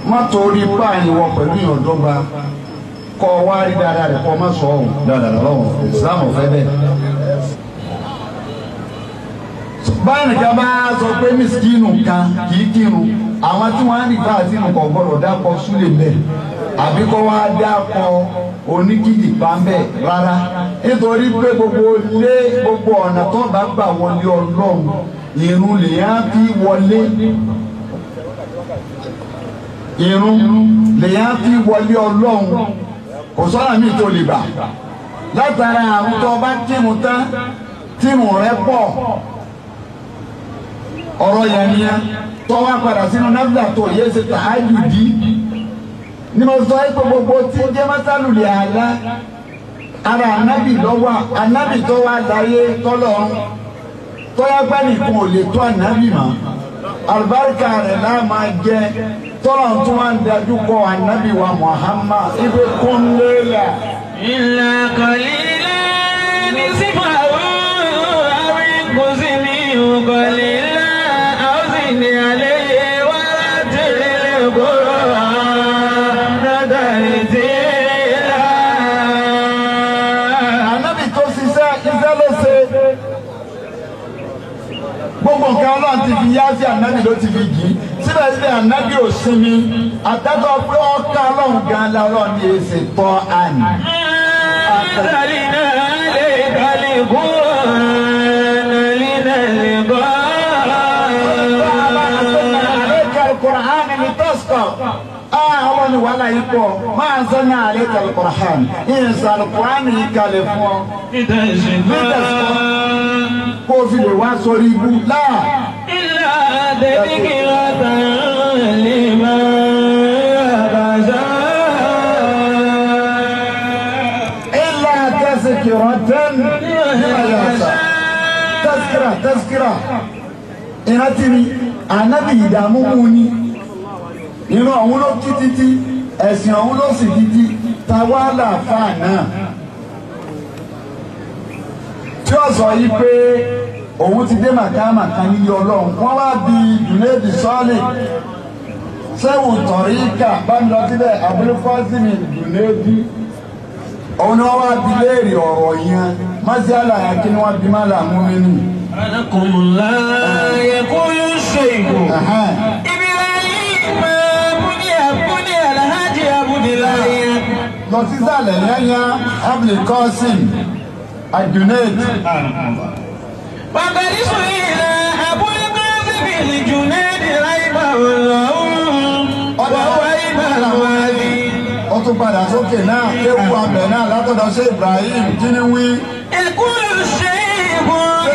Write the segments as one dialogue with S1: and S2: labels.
S1: Má torí páàyàn wọ pẹ̀lú ìyàndọ́gba kọ́ wá rí dáadáa rẹ̀ kọ́ má sọ ọ́ dáadáa lọ́wọ́ Islam ò fẹ́ bẹ́ẹ̀. Báyìí nìkan bá sọ pé mísíkínù kan kì í kírun, àwọn tí wọ́n á nìgbà sínú kò gbọ́dọ̀ dákọ̀ súlẹ̀ mẹ́ àbí kọ́ wá dákọ̀ oníkìlì pàmbẹ́ rárá, nítorí pé gbogbo lé gbogbo ọ̀nà tó bá gbà wọlé Ọlọ́run ìrun lèyàn fi wọlé, ìrun lèyàn fi wọlé Ọlọ́run, kò sọ́nà míì tó lè gbà látara àrùn tó bá kírun tán tírun rẹ pọ̀ ọ̀rọ̀ yẹn ni tó wá padà sínú náfìlà tó yẹ ṣe tàájùdí ni mo sọ pé gbogbo tí ń jẹ́ mọ́sálùlì àlá ara ànábì lọ́wọ́ ànábì tó wá láyé tọ́lọ́run tọ́yá gbá nìkan ò lè tó ànábì mọ́ àlùbáríkà rẹ̀ náà máa jẹ tọ́lọ́run tó wá ń dájú kọ ànábì wa Muhammad ibi kún lélẹ̀.
S2: Illa qalila nisfahu aw inqus minhu qalila aw zid alayhi wa rattilil Qur'ana tartila.
S1: Ànábì tó ṣiṣẹ́ iṣẹ́ ló ṣe. Gbogbo nǹkan Ọlọ́run ti fi yá sí ànábì ló ti fi jì í. Síbẹ̀síbẹ̀ ànábì ò sinmi. Àtẹ́tọ̀ pé ọkà Ọlọ́run gan la Ọlọ́run ní èsì tọ́ àná.
S2: أنزلنا عليك القرآن لتشقى.
S1: عليك القرآن لتشقى. Ọlọ́run ní wàhálà yìí pọ̀. ما أنزلنا عليك القرآن. Ìyẹn القرآن yìí kalẹ̀ fún ọ.
S2: لتشقى.
S1: Kó o fi lè wá sórí ibú láà.
S2: إلا تذكرة لمن يخشى.
S1: إلا تذكرة لمن يخشى. تذكرة تذكرة. Ìrántí ni ànábì ìdààmú mú ni. Ìran ọ̀hún ló kí títí, ẹ̀sìn ọ̀hún ló sì títí, ta wá làáfàá náà. Tí ó sọ yìí pé òun ti dé màkàmà kan nílé Ọlọ́run, wọ́n wá bí Junaidi Sọ́ọ̀lì sẹ́wù tọ̀ríkà bá mi lọ síbẹ̀ Abdulkasimi Junaidi. Òun ni wọ́n wá bí léèrè ọ̀rọ̀ yẹn, mọ́sí àlàyé kí ni wọ́n bí má là mú mi nì.
S2: أنكم لا يقول الشيخ إبراهيم بني بني الحاج عبد الله.
S1: Lọ sísàlẹ̀ lẹ́yìn Abdulkasim Junaid.
S2: وقد سئل أبو القاسم الجنيد رحمه الله وهو إمام هذه.
S1: Ó tún padà sókè náà kéwu abẹ náà látọ̀dọ̀ ṣé Ibrahim kí ni wí.
S2: يقول الشيخ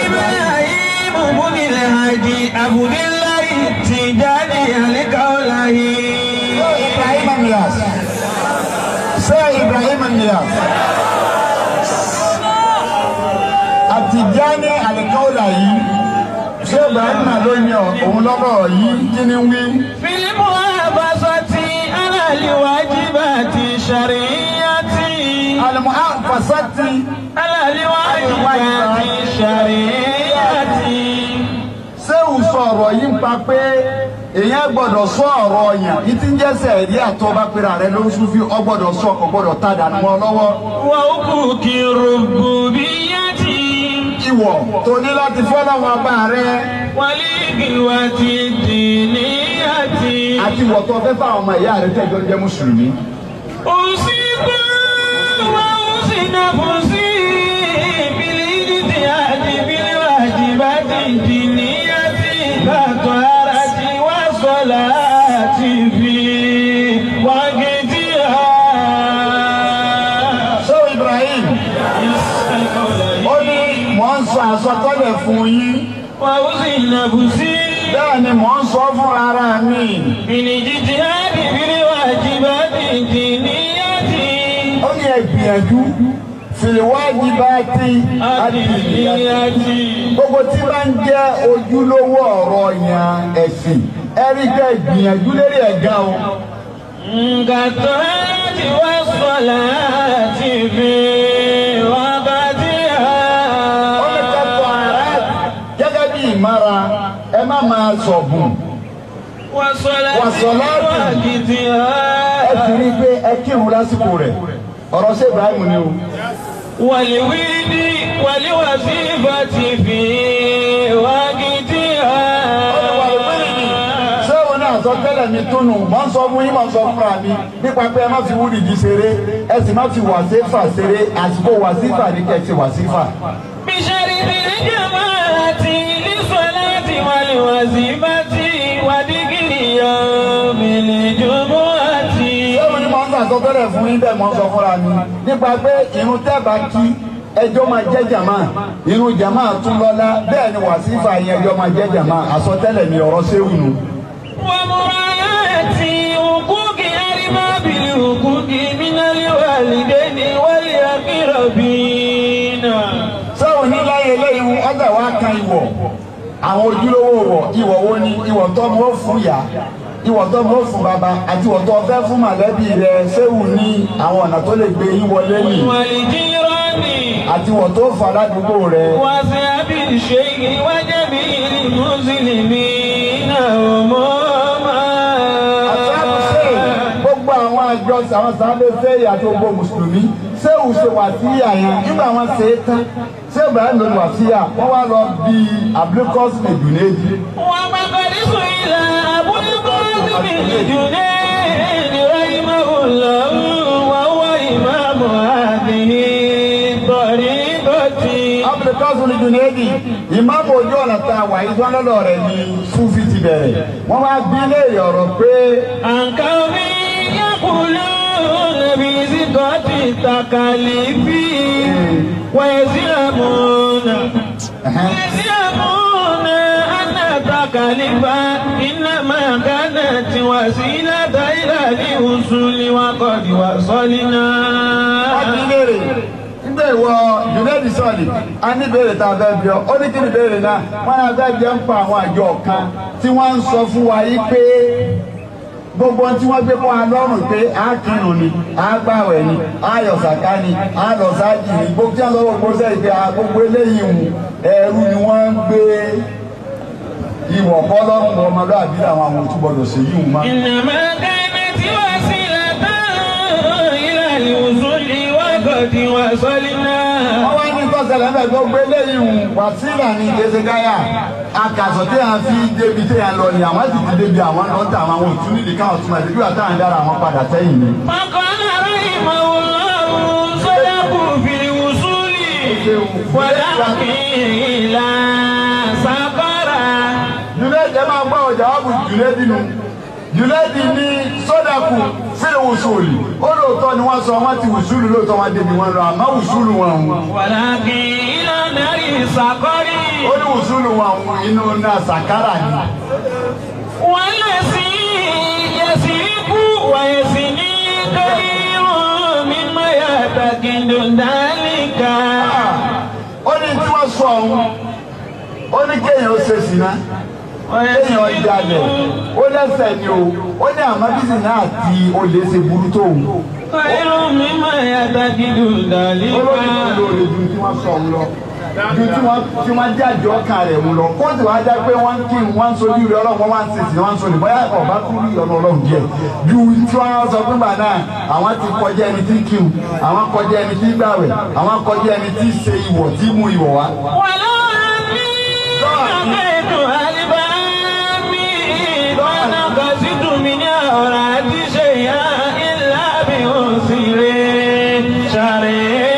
S2: إبراهيم بن الحاج عبد الله التجاني الكولهي.
S1: Ibrahim Niyas. Ṣé Ibrahim Niyas? Àtìjáni àlìkọ́ọ̀là yìí. Ṣé Ibrahim ló yan òun lọ́rọ̀ yìí kí ni wí?
S2: في المحافظة على الواجبات الشرعية.
S1: Al-muhafazati
S2: على الواجبات الشرعية.
S1: Ṣé ò sọ ọ̀rọ̀ yìí ń pa pé èèyàn gbọ́dọ̀ sọ ọ̀rọ̀ yàn ìtí ń jẹ́sẹ̀ ẹ̀rí àtọ́ bá pera rẹ ló ń sún fi ọ gbọ́dọ̀ sọ kò gbọ́dọ̀ tá dànù mọ́ lọ́wọ́.
S2: وحقوق الربوبية.
S1: Ìwọ̀ tó ní láti fọ́lọ́wọ́n bá rẹ
S2: والإخوة الدينية.
S1: àti ìwọ̀ tó fẹ́ fáwọn ọmọ ìyá rẹ tẹ́jọ́ ń jẹ́ mùsùlùmí.
S2: أوصيكم وأوصي نفسي بالاجتهاد بالواجبات الدينية كالطهارة والصلاة في وقتها.
S1: Ṣé Ibrahim ó ní mò ń sọ àsọtẹ́lẹ̀ fún yín,
S2: وأوصي نفسي
S1: bẹ́ẹ̀ ni mò ń sọ fún ara mi.
S2: بالاجتهاد بالواجبات الدينية.
S1: Ó ní ẹ gbìyànjú fìwájibáti
S2: الدينية.
S1: gbogbo tí bá ń jẹ́ ojúlówó ọ̀rọ̀ yẹn ẹ̀sìn ẹ rí pé gbìyànjú lérí ẹ̀ gan o.
S2: كالطهارة والصلاة في وقتها.
S1: Ó ní kẹ́kọ̀ọ́ ara gẹ́gẹ́ bí ìmára ẹ má máa sọ̀gùn. Wàsọ̀láàtì ẹ sì rí i pé ẹ kírun lásìkò rẹ̀ ọ̀rọ̀ ṣé Ibrahim ni o.
S2: Wàlíwídì wàlíwàsífàtì fi wákìtì ha.
S1: Ṣé òun náà sọ tẹ́lẹ̀ mi túnú mọ̀ ń sọ fún yín mọ̀ ń sọ fúnra mi nípa pé ẹ má fi wúrìdì ṣeré ẹ sì má fi wàsífà ṣeré àsìkò wàsífà ní kẹ́ ẹ ṣe wàsífà.
S2: Bíṣẹ́rì bìrì jàmáàtì lísọ̀láàtì wàlíwàsífàtì wàdígìrì yọ̀ọ́mìlì jùmọ̀àtì.
S1: Ṣé òun ni mọ̀ ń sàsọtẹ́lẹ̀ fún yín bẹ́ẹ̀ mọ̀ ń sọ fúnra mi nípa pé irun tẹ́ẹ̀bá kí ẹjọ́ máa jẹ́ jàmá irun jàmá tún lọ́lá bẹ́ẹ̀ ni wàsífà yẹn ẹjọ́ máa jẹ́ jàmá àsọtẹ́lẹ̀ mi ọ̀rọ̀ séwù nù.
S2: ومراعاة حقوق أرباب الحقوق من الوالدين والأقربين.
S1: Sẹ́wọ̀n ní láyé eléyìí ọ̀dà wa kan ìwọ̀ àwọn ojúlówó wọ̀ ìwọ̀ wo ni ìwọ̀ tó mọ́ fún yá ìwọ̀ tó mọ́ fún bàbá àti ìwọ̀ tó fẹ́ fún màlẹ́bí rẹ̀ séwù ní àwọn ọ̀nà tó lè gbé yín wọlé nì
S2: والجيران
S1: àti ìwọ̀ tó fà ládùúgbò rẹ̀.
S2: وأصحاب الشيخ وجميع المسلمين عموما.
S1: Gbogbo àwọn àjọ àwọn sábẹ́ sẹ́yìn àti gbogbo mùsùlùmí séwù ṣe wàsíyà yẹn nígbà wọn ṣe é tán ṣé Ibrahim ló ní wàsíyà wọ́n wá lọ bí abdulkọ́sì ẹ̀dùnẹ́jì.
S2: وقد سئل أبو القاسم الجنيد رحمه الله وهو إمام هذه الطريقة.
S1: Abdulkọ́sì ẹ̀dùnẹ́jì ìmáàmù ojú ọ̀nà tá a wà yìí tó ń lọ́dọ̀ rẹ̀ ní Súfì ti bẹ̀rẹ̀ wọ́n wá bí léèrè ọ̀rọ̀ pé
S2: عن قوم يقولون بزكاة التكاليف ويزعمون أن التكاليف إنما كانت وسيلة إلى الوصول وقد وصلنا.
S1: Wọ́n bí léèrè nígbà ìwọ Junaidi sọ̀lì a ní béèrè tá a fẹ́ bí ọ ó ní kí ni béèrè náà wọ́n náà fẹ́ jẹ́ ń pa àwọn àjọ kan tí wọ́n ń sọ fún wa yìí pé gbogbo tí wọ́n gbé kọ́ wa lọ́rùn pé a kírun ni a gbàwẹ̀ ni a yọ sàká ni a lọ sáájì ni gbogbo tí wọ́n sọ gbogbo sẹ́yìn pé a gbogbo eléyìí hùn ẹrú ni wọ́n ń gbé ìwọ̀ kọ́ lọ́rùn ọmọlúwàbí làwọn àwọn òtún gbọdọ̀ ṣèyí hùn mọ́.
S2: إنما كانت وسيلة إلى الوصول وقد وصلنا.
S1: Wọ́n wá ní tọ́sẹ̀lẹ̀ ń bẹ̀ gbogbo eléyìí hùn wàsílà ní gbèsè gáyà akàsọ̀ tí a fi débi tí a lọ ni àwọn sì ti débi àwọn lọ́tà àwọn òtún nídìí káwọn tún máa débi àtàwọn dára àwọn padà sẹ́yìn ni.
S2: فقال رحمه الله صدقوا في الوصول ولكن إلى سقرا.
S1: Jùlẹ́dì ẹ máa gbọ́ ọjà wàbù Jùlẹ́dì nu Jùlẹ́dì ní sọ́dàkù fílẹ̀ wùsùlù ó lóòótọ́ ni wọ́n sọ wọ́n ti wùsùlù lóòótọ́ wọn débi wọn lọ àmọ́ wùsùlù wọn hùn
S2: ولكن إلى نار سقر.
S1: Ó ní wùsùlù wọn hùn inú náà sàkárà ni.
S2: والذي يسرق ويزني خير مما يعتقد ذلك.
S1: Ó ní tí wọ́n sọ ọ̀hún ó ní kéèyàn ó ṣe sìná kéèyàn jalè ó lẹ́sẹ̀ ni o ó ní àmọ́ bísí náà ti olè ṣe burú tó òun.
S2: خير مما يعتقد ذلك.
S1: Olórí kan lóore ju tí wọ́n sọ òun lọ ju tí wọ́n jáde ọkàn rẹ̀ mú lọ kóòtù wá já pé wọ́n ń kírun wọ́n ń sojú rẹ̀ ọlọ́run wọ́n wá ń sèṣì wọ́n ń sọlẹ̀ bóyá ọba tún rí ọ̀nà ọlọ́run díẹ̀ ju tí wọ́n sọ pé gbà náà àwọn ti kọjá ẹni tí ń kírun àwọn kọjá ẹni tí ń gbàwẹ̀ àwọn kọjá ẹni tí ń ṣe ìwọ̀ tí ń mú ìwọ̀ wá.
S2: ولو أني لقيت ألبامي ما نقصت من أورادي شيئا إلا بأسر شرعي.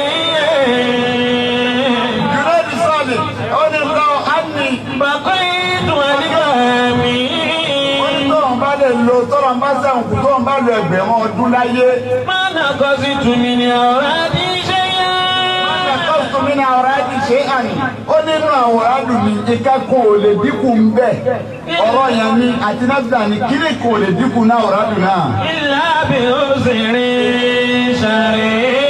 S1: Jùlọ́dì sọ́ọ̀lì ó ní lọ á ní
S2: بقيت ألبامي
S1: ó ní tóun bá lè lo tọ́lọ̀ bá sẹ́wọ̀n kù tóun bá lo ẹgbẹ̀rún ọdún láyé.
S2: ما نقصت من أورادي شيئا.
S1: Kọ́sùtù mi ní ọ̀rọ̀ ẹ̀dì ṣe àní. Ó nínú àwọn àdùn mi ìkẹ́kọ̀ọ́ ò lè dínkù ń bẹ̀. Ọ̀rọ̀ yẹn ni àti náfìlà ni kíni kò lè dínkù náà ọ̀rọ̀ àdùn náà.
S2: إلا بأسر شرعي.